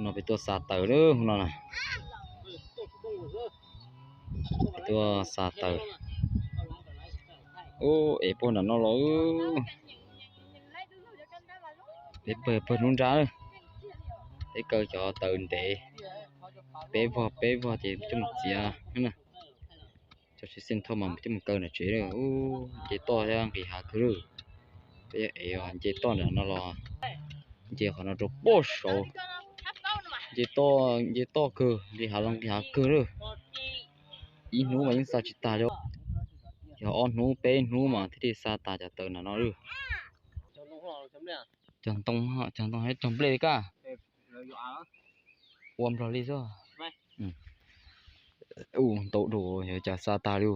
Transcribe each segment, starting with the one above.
No peb tuaj xa taws lawm no na. Peb tuaj xa taws. Ub, es puag nram no los. Peb pawg pawg hnub nrab, peb kaw cov taws ntev, peb vog peb vog ces coj mus txiav na. Cov tsheb xej thauj mas coj mus kaw nram tsev lawm. Ub, nce toj thiab nqis hav kawg lawm. Peb ev nce toj nram no los nce qhov no rau puag saud. Nce toj, nce toj kawg li, hav los nqis hav kawg lawm. Ib hnub mas yeej xa tsis tas li. Yog ob hnub peb hnub mas thiaj li xa tas cov taws nram no lawm. Cog ntoo, cog ntoo, cog nplej li kaj. Ua nplog li xwb. Ua ntau dua yog cas xa tas li.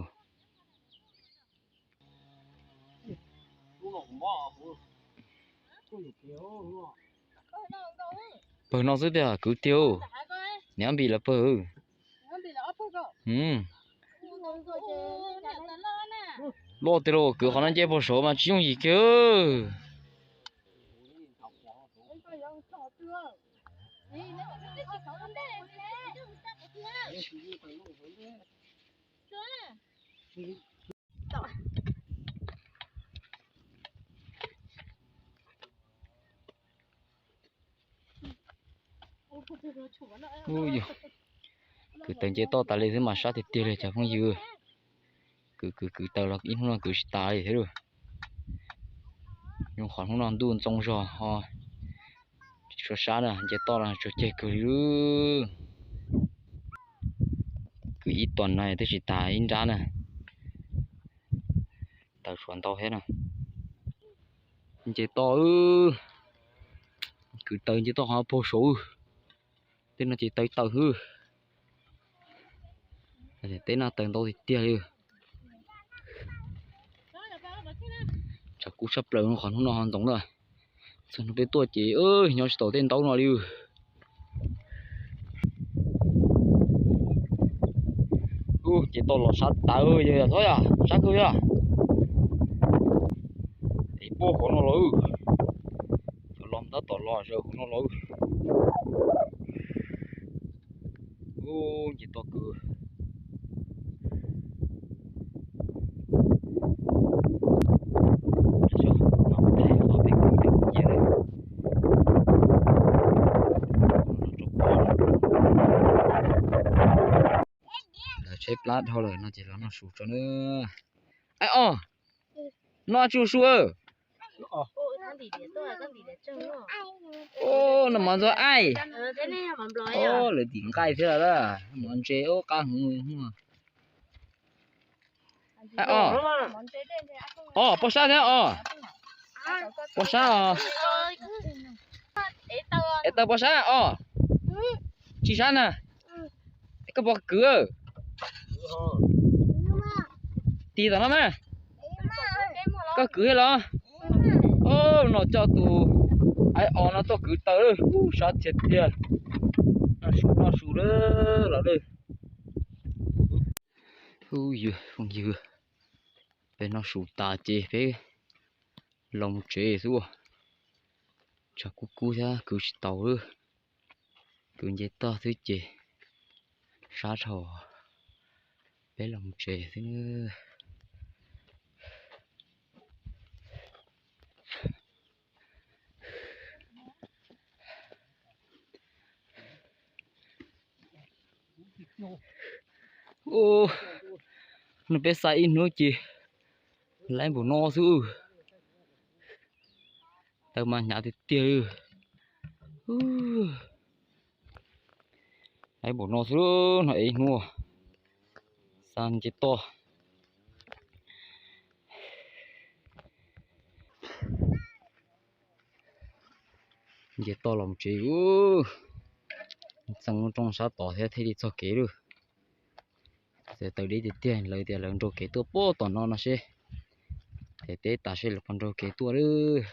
Pawg no xwb tiag kwv tiag. Niam npis lawv pawg. Loj tiag lauj, kwv qhov no nce puag saud mas tsis yooj yim kiag. Ub yog, kwv taws nce toj tas li xwb mas sab tiag tiag li cov phooj ywg. Kwv kwv kwv taws los ib hnub no kwv tsis tas li thiab lauj. Zoo qhov hnub no ntuj ntxoo zog ho tsis tshua sab na, nce toj los tsuas ceg kawg li. Kwv ib tuas no twb tsis tas ib nrab na. Taws tshuav ntau thiab na. Nce toj, kwv taws nce toj qhov puag saud. Tej no ces taws tawm xwb. Tej no taws ntau tiag tiag li. Tshav kub tshaj plaws qhov hnub no ho ntxoov na. Txog hnub peb tuaj ces nyob tsis tau tej ntaub no li. Ub, ces toj los sab tas yog yog thob yog sab kawg yog. Es puag hauv no los, los tab tom los zaws hauv no los. Ub, nce toj kwv. Lawv tsheb plab dhau lawm no ces los noj su tso na. Aib os, noj tsuj su. Noj mov ntxuag aib. Lawv tim nqaij thiab lawm, mov ntse ub qab hwv. Os, poj sab thiab os. Poj sab os. Es tau poj sab os. Tsis sab na. Koj puas kwv? Tig tom no mas. Koj kwv thiab los? Os, no coj tus aib os no tuaj kwv taws lawm, sab tiag tiag. Noj su noj su lawm los lawm. Ub, yog phooj ywg, peb noj su tas ces peb los mus tsev xwb. Tshav kub kub thiab kwv tsis tau lawm. Kwv nce toj xwb ces sab dhau. Peb los mus tsev xwb. Ub, no peb xa ib hnub ces laib npaum no xwb. Taws mas hnyav tiag tiag li. Laib npaum no xwb no es ib hnub xa nce toj. Nce toj los tsev. Txeev lub rooj sab tod thiab thiaj li txog kev lawm. Txawm taws deb tiag tiag, lawv tias lawv nrau kev tuaj puag tom no no seb. Ces teb tas seb lawv puas nrau kev tuaj lawm.